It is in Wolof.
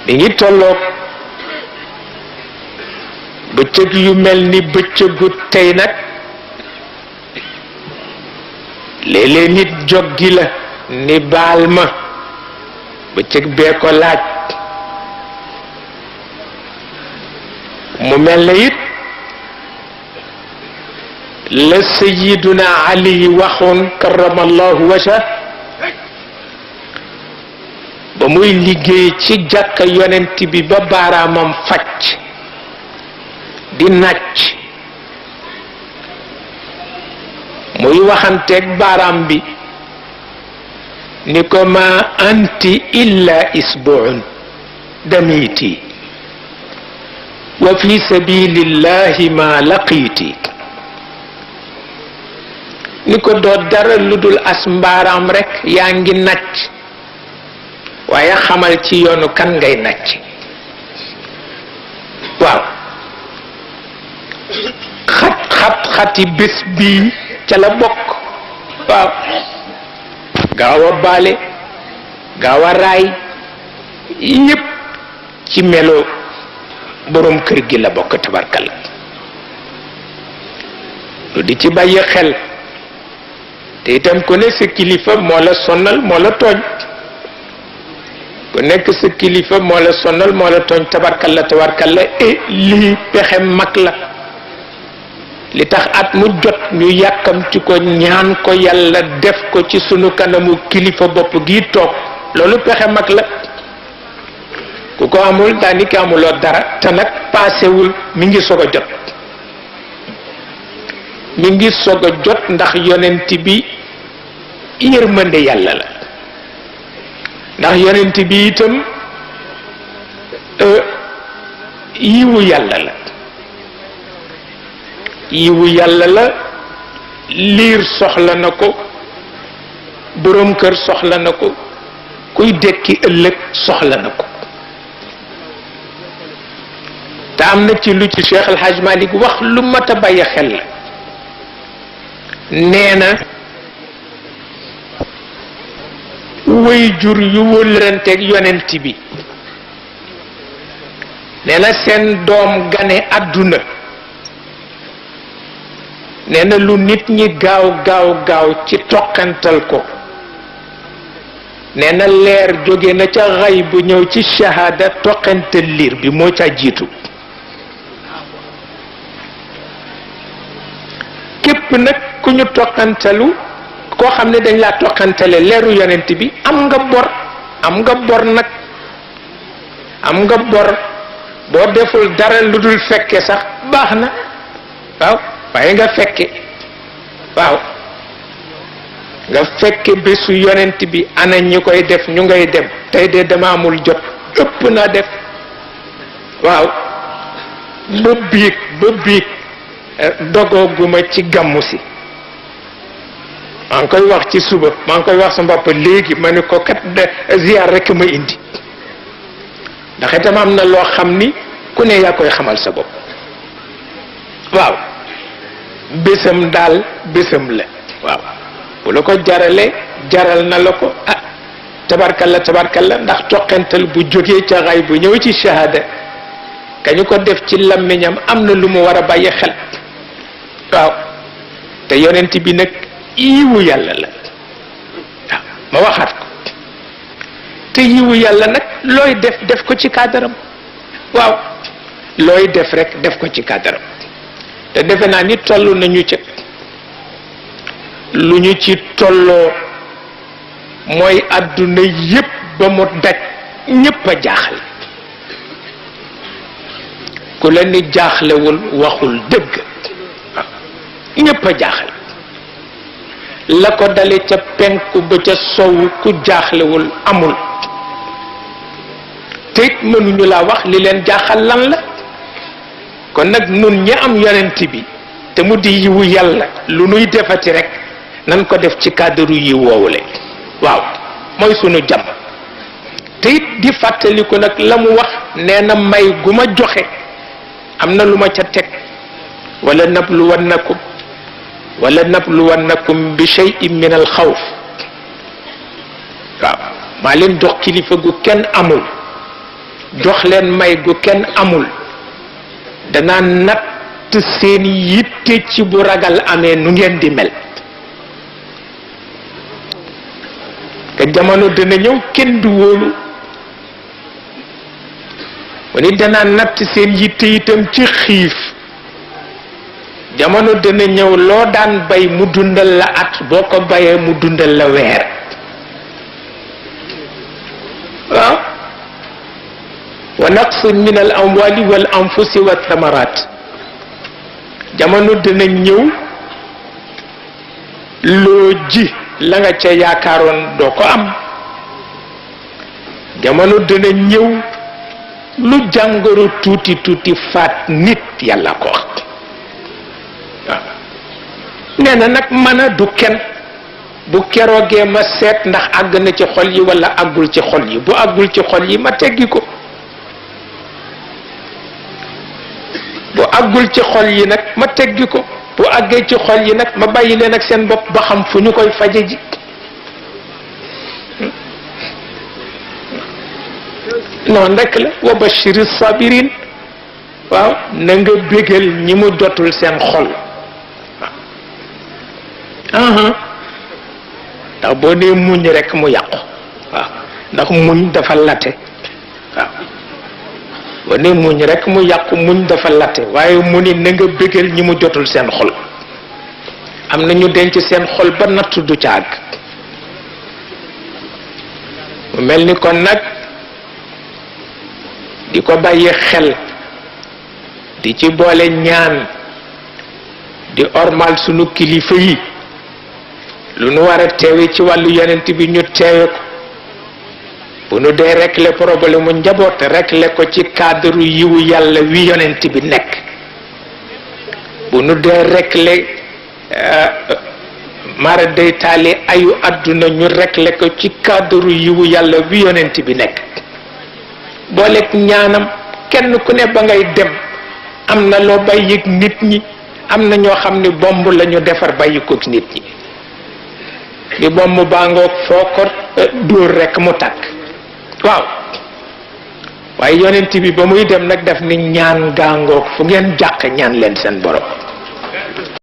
mi ngi tolloog bëccëg yu mel ni bëccëgu tey nag léeg-léeg nit joggi la ni baal ma bëccëg bee ko laaj mu mel na it la sayiduna ali waxoon karamallahu wajha ba muy liggéey ci jàkka yonent bi ba baaraamam facc di nàcc muy waxanteeg baaraam bi ni ko ma anti illa isbuun damiti wa fi sabilillahi ma laqiiti ni ko doo dara lu dul as mbaaraam rekk yaa ngi nàcc waaye xamal ci yoonu kan ngay nàcc waaw xati bés bii ca la bokk waaw gaaw a baale gaaw a raay yépp ci melo boroom kër gi la bokk tabarkalla lu di ci bàyyi xel te itam ku ne sa kilifa moo la sonal moo la tooñ ku nekk sa kilifa moo la sonal moo la tooñ tabarkalla et lii pexe mag la li tax at mu jot ñu yàkkamti ko ñaan ko yàlla def ko ci sunu kanamu kilifa bopp gi toog loolu pexe mag la ku ko amul daanaka amuloo dara te nag paasewul mi ngi soog a jot mi ngi soog a jot ndax yonent bi yërmande yàlla la ndax yonent bi itam yiwu yàlla la yiwu yàlla la liir soxla na ko boroom kër soxla na ko kuy dekki ëllëg soxla na ko te am na ci lu ci Cheikh El Hadj Malick wax lu mat a bàyyi xel la nee na way jur yu wëlëranteeg yonent bi nee na seen doom gane àdduna nee na lu nit ñi gaaw ci toqantal ko nee na leer jóge na ca xay bu ñëw ci shahada toqantal liir bi moo ca jiitu képp nag ku ñu toqantalu koo xam ne dañ laa toqantale leeru yonent bi am nga bor nag am nga bor boo deful dara lu dul fekke sax baax na waaw waaye nga fekke waaw nga fekke bésu yonent bi ana ñi koy def ñu ngay dem tey de dama amul jot ëpp naa def waaw ba biig dogooguma ci gàmmu si maa ngi koy wax ci suba maa ngi koy wax sa bopp léegi ma ne ko kat ziar rek ma indi ndax itam am na loo xam ni ku ne yaa koy xamal sa bopp waaw bésam daal bésam la waaw bu la ko jarale jaral na la ko ah tabarkalla ndax toqental bu jógee ca xay bu ñëw ci shahada kañu ko def ci làmmiñam am na lu mu war a bàyyi xel waaw te yonent bi nag yiwu yàlla la waaw ma waxaat ko te yiwu yàlla nag looy def ko ci kàddaram waaw looy def rek def ko ci kàddaram te defe naa ni toll nañu ca lu ñu ci tolloo mooy àdduna yépp ba mu daj ñépp a jaaxle ku la ni jaaxlewul waxul dëgg waaw ñépp a jaaxle la ko dale ca penku ba ca sowu ku jaaxlewul amul te it mënuñu laa wax li leen jaaxal lan la kon nag nun ñi am yonent bi te mu di yiwu yàlla lu nuy defati rek nan ko def ci cadre yi woowule waaw mooy sunu jàmm te it di fàttaliku nag la mu wax nee na may gu ma joxe am na lu ma ca teg wala nabluwannakum bi shay'in min al xawf waaw maa leen jox kilifa gu kenn amul jox leen may gu kenn amul danaa natt seen yitte ci bu ragal amee nu ngeen di mel te jamono dina ñëw kenn du wóolu woni danaa natt seen yitte itam ci xiif jamono dina ñëw loo daan bay mu dundal la at boo ko bayee mu dundal la weer waaw wa naqsun min al amwali wal anfusi wa thamarat jamono dina ñëw loo ji la nga ca yaakaaroon doo ko am jamono dina ñëw lu jàngoro tuuti tuuti faat nit yàlla ko wax waaw nee na nag mën a du kenn bu keroogee ma seet ndax àgg na ci xol yi walla àggul ci xol yi bu àggul ci xol yi ma teggi ko bu àggul ci xol yi nag ma teggi ko bu àggee ci xol yi nag ma bàyyi leen ak seen bopp ba xam fu ñu koy faje ji noonu rekk la wa bashiri sabirin waaw na nga bégal ñi mu jotul seen xol waaw ndax boo nee muñ rekk mu yàqu waaw ndax muñ dafa late waaw boo nee muñ rekk mu yàqu muñ dafa late waaye mu ni na nga bégal ñi mu jotul seen xol am na ñu denc seen xol ba natt du ca àgg mu mel ni kon nag di ko bàyyi xel di ci boole ñaan di ormal sunu kilifa yi lu nu war a teewe ci wàllu yonent bi ñu teewe ko bu nu dee régler problème mu njaboot régler ko ci cadre yiwu yàlla wi yonent bi nekk bu nu dee régler mara day taali ayu àdduna ñu régler ko ci cadre yiwu yàlla wi yonent bi nekk booleeg ñaanam kenn ku ne ba ngay dem am na loo bàyyi nit ñi am na ñoo xam ne bomb la ñu defar bàyyi koog nit ñi di bomb baa ngoog foo ko dóor rekk mu tàkk waaw waaye yonent bi ba muy dem nag def ni ñaan gaa ngoog fu ngeen jàq ñaan leen seen borom